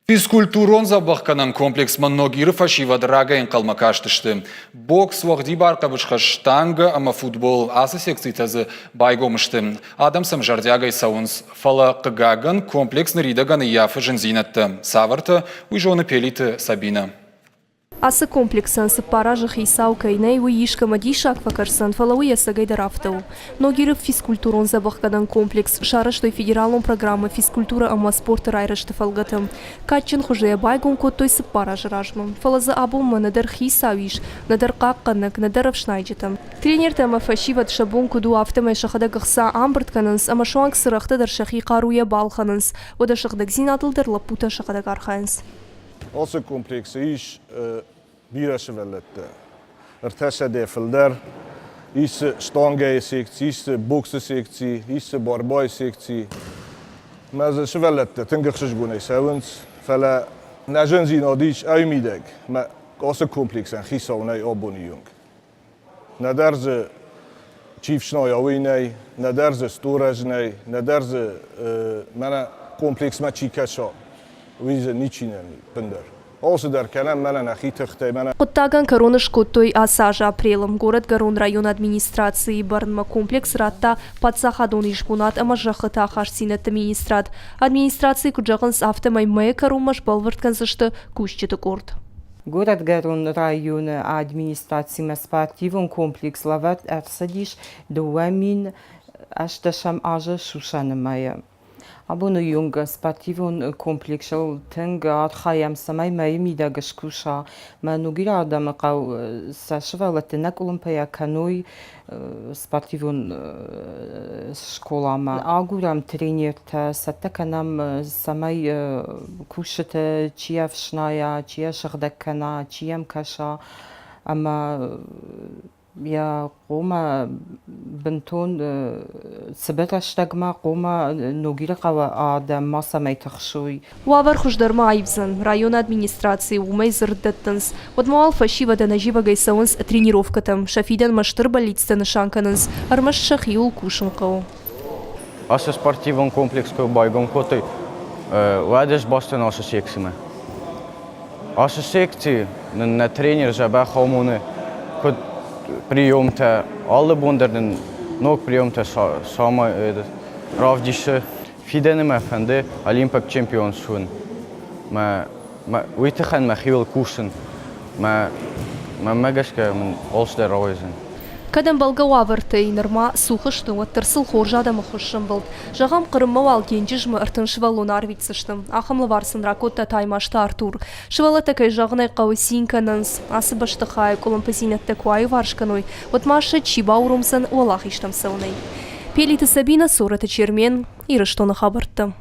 Физкультурон дзӕбӕхгӕнӕн комплексмӕ Ногиры фӕсивӕд рагӕй ӕнхъӕлмӕ кастысты. Бокс, уӕгъдибар хъӕбысхӕст, штангӕ ӕмӕ футбол ацы секцитӕ дзы байгом сты. Адӕм сӕм зӕрдиагӕй цӕуынц. Фӕлӕ, хъыгагӕн, комплекс ныридӕгӕн ӕййафы зындзинӕдтӕ. Цавӕртӕ, уый зоны Пелиты Сабинӕ. Ацы комплексӕн цыппар азы хицау кӕй нӕй, уый искӕмӕ диссаг фӕкӕсдзӕн, фӕлӕ уый ӕцӕгӕйдӕр афтӕ у. Ногиры физкультурон-дзӕбӕхгӕнӕн комплекс сарӕзтой федералон программӕ «Физкультурӕ ӕмӕ спорты райрӕзты» фӕлгӕты. Кадджын хуызы йӕ байгом кодтой цыппар азы размӕ. Фӕлӕ дзы абонмӕ нӕдӕр хицау ис, нӕдӕр хъахъхъӕнӕг, нӕдӕр ӕфснайджытӕ. Тренертӕ ӕмӕ фӕсивӕд сӕ бон куыд у, афтӕмӕй сӕхӕдӕг ӕхца ӕмбырд кӕнынц ӕмӕ суанг цырӕгътӕ дӕр сӕхи хъаруйӕ балхӕнынц. Уӕдӕ сыгъдӕгдзинадыл дӕр лӕппутӕ сӕхӕдӕг архайынц. Ацы комплексы ис бирӕ сывӕллӕттӕ. Ӕртӕсӕдӕ фылдӕр. Ис штангӕйы секци, ис боксы секци, ис борьбайы секци. Мӕ дзы сывӕллӕттӕ тынг ӕхсызгонӕй цӕуынц, фӕлӕ нӕ зындзинад ис ай мидӕг, мӕ ацы комплексӕн хицау нӕй абоны онг. Нӕдӕр дзы чи фснайа, уый нӕй, нӕдӕр дзы сторож нӕй, нӕдӕр дзы мӕнӕ комплексмӕ чи кӕса, уый дзы ничи нӕм ӕппындӕр. Алцыдӕр кӕнӕм мӕнӕ нӕхи тыхтӕй, мӕнӕ. Хъуыддагӕн кӕрон скодтой ацы азы апрелы. Горӕтгӕрон районы администрацийы бӕрнмӕ комплекс радта паддзахадон исбонад ӕмӕ зӕххыты ахастдзинӕдты министрад. Администрацийы куыд зӕгъынц, афтӕмӕй мӕйы кӕронмӕ сбӕлвырд кӕндзысты кусджыты къорд. Горӕтгӕрон районы администрацимӕ спортивон комплекс лӕвӕрд ӕрцыдис 2018 азы сусӕны мӕйы. Абоны онг спортивон комплексыл тынг архайӕм, цӕмӕй мӕйы мидӕг скуса. Мӕ Ногиры адӕмы хъӕу сӕ сывӕллӕтты нӕ къуылымпыйӕ кӕной спортивон скъоламӕ. Агурӕм тренертӕ, цӕттӕ кӕнӕм, цӕмӕй кусджыты чи ӕфснайа, чи йӕ сыгъдӕг кӕна, чи йӕм кӕса ӕмӕ йӕ хъуамӕ бынтон цыбыр рӕстӕгмӕ хъуамӕ Ногиры хъӕуы адӕм мацӕмӕй тыхсой. Уавӕр хуыздӕрмӕ аивдзӕн. Районы администрацийы уымӕй дзырд дӕттынц. Уӕдмӕ уал фӕсивӕд ӕнӕзивӕгӕй цӕуынц тренировкӕтӕм. Сӕ фидӕнмӕ стыр бӕллицтӕ нысан кӕнынц, ӕрмӕст сӕхиуыл кусын хъӕуы. Ацы спортивон комплекс куы байгом кодтой, уӕд ӕз бацыдтӕн ацы секцимӕ. Ацы секци нын нӕ тренер дзӕбӕх амоны, куыд приемтӕ, алы бон дӕр нын ног приемтӕ равдисы. Фидӕны мӕ фӕнды олимпаг чемпион суын. Мӕ, мӕ, уый тыххӕн мӕхиуыл кусын. Мӕ, мӕнмӕ гӕсгӕ мын алцыдӕр рауайдзӕн. Кӕд ӕмбӕлгӕ уавӕртӕй нырма цух сты, уӕддӕр сыл хорз адӕмы хуыз сӕмбӕлд. Зӕгъӕм, Хъырыммӕ уал денджызмӕ 30 сывӕллоны арвитдзысты. Ахӕм лӕвар сын ракодта Таймазты Артур. Сывӕллӕттӕ, кӕй зӕгъын ӕй хъӕуы, цин кӕнынц. Ацы бӕстыхайы къуылымпыдзинӕдтӕ куы аиуварс кӕной, уӕд ма сӕ чи бауромдзӕн уӕлахизтӕм цӕуынӕй. Пелиты Сабинӕ, Цорӕты Чермен, Ирыстоны хабӕрттӕ.